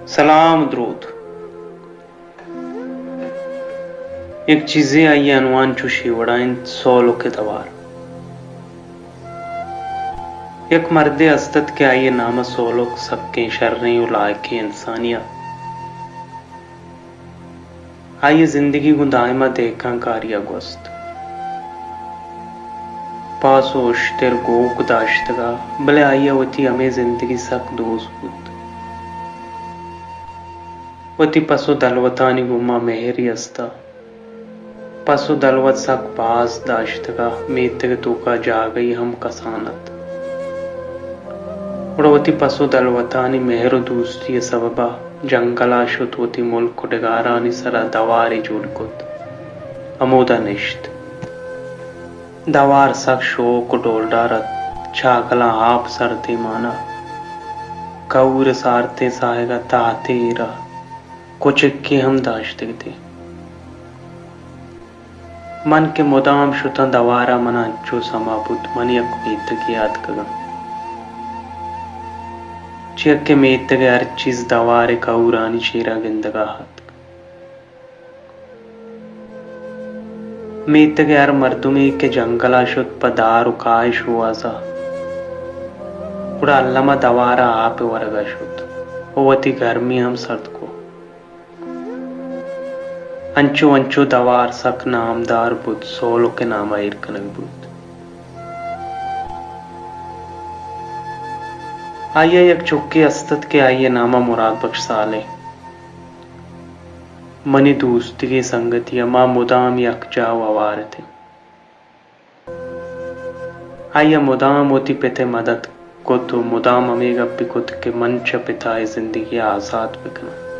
سلام ءُ دروت۔ یک چیزے، آئی ءِ عنوان چوشی وڑا اِنت، سولک ءِ دوار۔ یک مردے است اَت کہ آئی ءِ نام ءَ سولک، سکیں شریں ءُ لائکیں انسانے اَت۔ آئی ءِ زندگی گوں دائم ءَ دہکان کاری ءَ گوست۔ پاس ءُ اشتر گوک داشتگ اَت، بلے آئی ءَ وتی ہمے زندگی سک دوست بوت۔ وتی پس ءُ دلوتانی گوما مہرے است اَت۔ پس ءُ دلوت سک باز داشتگ اَت، میتگ ءِ توکا جاگہے ہم کسان اَت۔ گڑا وتی پس ءُ دلوتانی مہر ءُ دوستی ءِ سبب ءَ جنگل ءَ شت، وتی ملک ءُ ڈگارانی سرا دوارے جوڑ کت، ہمودا نشت۔ دوار سک شوک ءُ ڈولڈار اَت، چاگلاں آپ سر دیمان اَت، کہور ءِ سارتیں ساہگ ءَ تہتے ایر اَت، کچکے ہم داشتگ اَت۔ من کہ مدام شتاں دوار ءَ، من ءَ انچو سما بوت، من یک میتگے ءَ اتکگاں۔ چیاکہ میتگ ءِ ہر چیز دوار ءِ کہورانی چیرا گندگ ءَ اتک۔ میتگ ءِ ہر مردمے کہ جنگل ءَ شت پہ دار ءُ کاہ ءِ شوہاز ءَ، گڑا الم ءَ دوار ءَ آپ ءِ ورگ ءَ شت ءُ وتی گرمی ہم سرد کت۔ انچو انچو دوار سک نامدار بوت، سولک ءِ نام ءَ ایر کنگ بوت۔ آئی ءَ یک چکے است اَت کہ آئی ءِ نام ءَ مراد بخش صالح۔ منی دوستیگیں سنگتے اَت، ما مدام یکجاہ ءُ ہوار اِت ایں۔ آئی ءَ مدام وتی پت ءِ مدد کت ءُ مدام ہمے گپے کت کہ من چہ پت ءَ اے زندگی ءَ آزات بہ کناں۔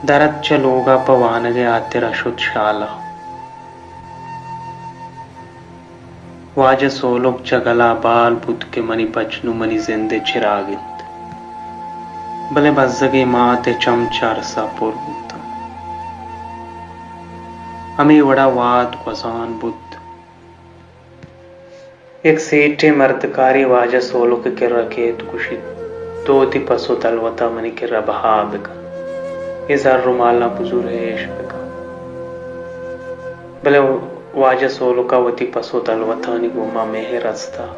در اَت چہ لوگ ءَ، پہ وانگ ءِ ہاتر ءَ شت شال ءَ۔ واجہ سولک چہ گل ءَ بال بوت کہ منی بچ نوں منی زند ءِ چراگ اِنت۔ بلے بزگیں مات ءِ چم چہ ارس ءَ پر بوت اَنت۔ ہمے وڑ ءَ وہد گوزان بوت۔ یک سیٹھیں مردکارے واجہ سولک ءِ کرا کیت، گوشیت، تو وتی پس ءُ دلوت ءَ منی کرا بہا بہ کن، اے زر ءُ مالاں بزور عیش بہ کن۔ بلے واجہ سولک ءَ وتی پس ءُ دلوتانی گوما مہر است اَت،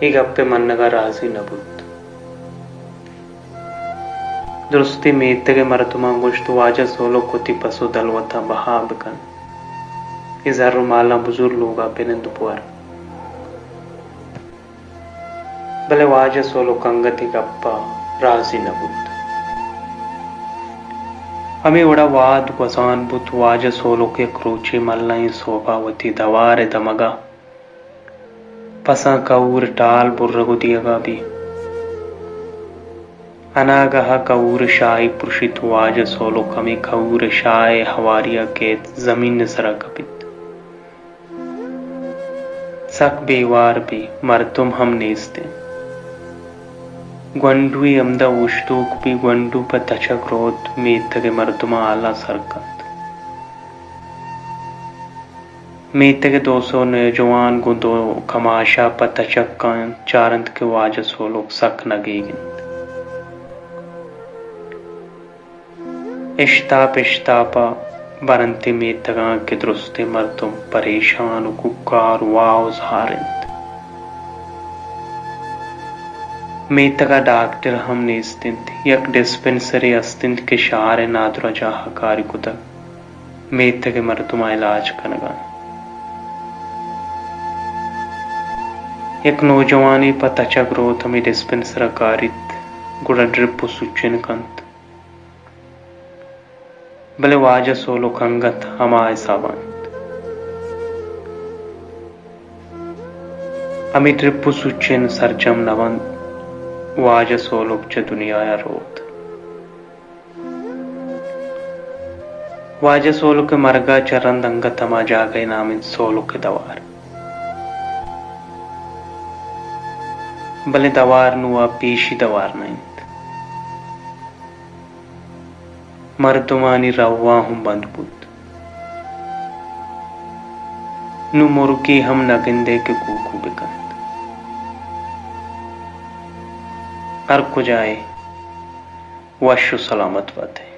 اے گپ ءِ منگ ءَ رازی نہ بوت۔ درستیں میتگ ءِ مردماں گوشت، واجہ سولک، وتی پس ءُ دلوت ءَ بہا بہ کن، اے زر ءُ مالاں بزور لوگ ءَ بہ نند بور۔ بلے واجہ سولک انگت اے گپ ءَ رازی نہ بوت۔ ہمے وڑ ءَ وہد گوزان بوت۔ واجہ سولک یک روچے ملائیں سہب ءَ وتی دوار ءِ دمگ ءَ پساں کہور ءِ ٹال برگ ءُ دیگ ءَ بیت۔ اناگہ ءَ کہور ءِ شاہے پرشیت، واجہ سولک ہمے کہور ءِ شاہ ءِ ہواری ءَ کیت، زمین ءِ سرا کپیت۔ سک بے وار بی، مردم ہم نیست اِنت۔ گونڈوے ہمدا اوشتوک بی، گونڈو پہ تچگ روت، میتگ ءِ مردماں ہالاں سر کنت۔ میتگ ءِ دو سئے نوجوان گوں دو کماش ءَ پہ تچگ کاینت، چارنت کہ واجہ سولک سک نگیگ اِنت۔ اشتاپ اشتاپ ءَ برنت اے میتگاں کہ درستیں مردم پریشان ءُ کوکار ءُ واہ ءُ زار اَنت۔ میتگ ءَ ڈاکٹر ہم نیست اِنت۔ یک ڈسپنسرے است اِنت کہ شہر ءِ نادراہ جاہ ءَ کاری کتگ، میتگ ءِ مردماں علاج کنگ ءَ اِنت۔ یک نوجوانے پہ تچگ روت، ہمے ڈسپنسر ءَ کاریت، گڑا ڈرپ ءُ سوچن کنت۔ بلے واجہ سولک انگت ہما حساب ءَ اِنت۔ ہمے ڈرپ ءُ سوچن سرجم نہ بنت، واجہ سولک چہ دنیا ءَ روت۔ واجہ سولک ءِ مرگ ءَ چہ رند انگت ہما جاگہ ءِ نام اِنت سولک ءِ دوار۔ بلے دوار نوں آ پیشی دوار نہ اِنت۔ مردمانی رواں ہم بند بوت۔ نوں مرگے ہم نہ گندئے کہ کوکو بہ کنت۔ ہر کجا ئے وش و سلامت بات ئے۔